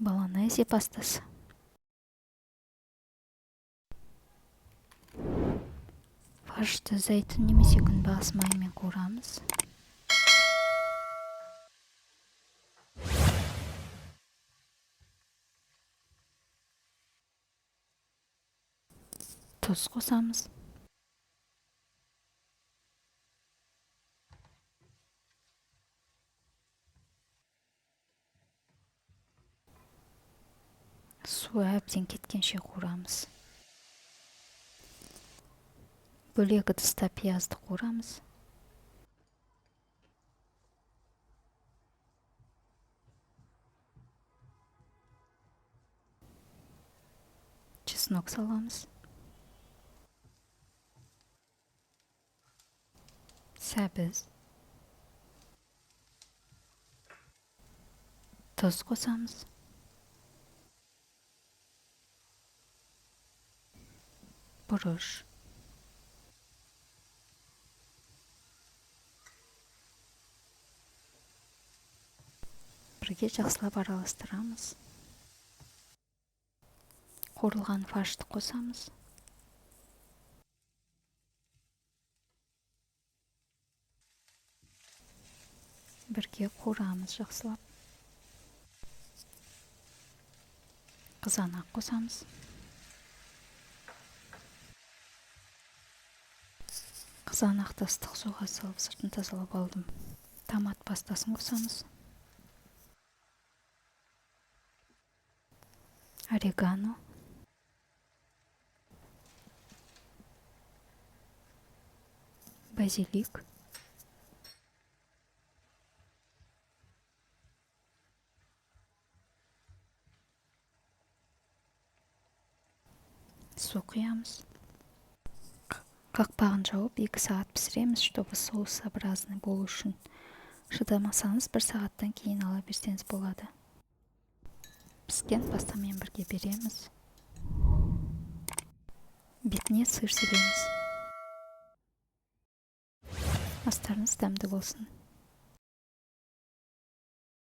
Болонезе пастасы. Фаршты зәйтүн немесе күнбағыс майымен қуырамыз. Тұз қосамыз. Су әбден кеткенше қуырамыз. Бөлек ыдыста пиязды қуырамыз. Чеснок саламыз. Сәбіз. Тұз қосамыз. Бұрыш. Бірге жақсылап араластырамыз. Қуырылған фаршты қосамыз. Бірге қуырамыз жақсылап. Қызанақ қосамыз. Қызанақты ыстық суға салып, сыртын тазалап алдым. Томат пастасын қосамыз. Орегано. Базилик. Су құямыз. Қақпағын жауып, 2 сағат пісіреміз, чтобы соусообразный болу үшін. Шыдамасаңыз, 1 сағаттан кейін ала берсеңіз болады. Піскен пастамен бірге береміз. Бетіне сыр себеміз. Астарыңыз дәмді болсын.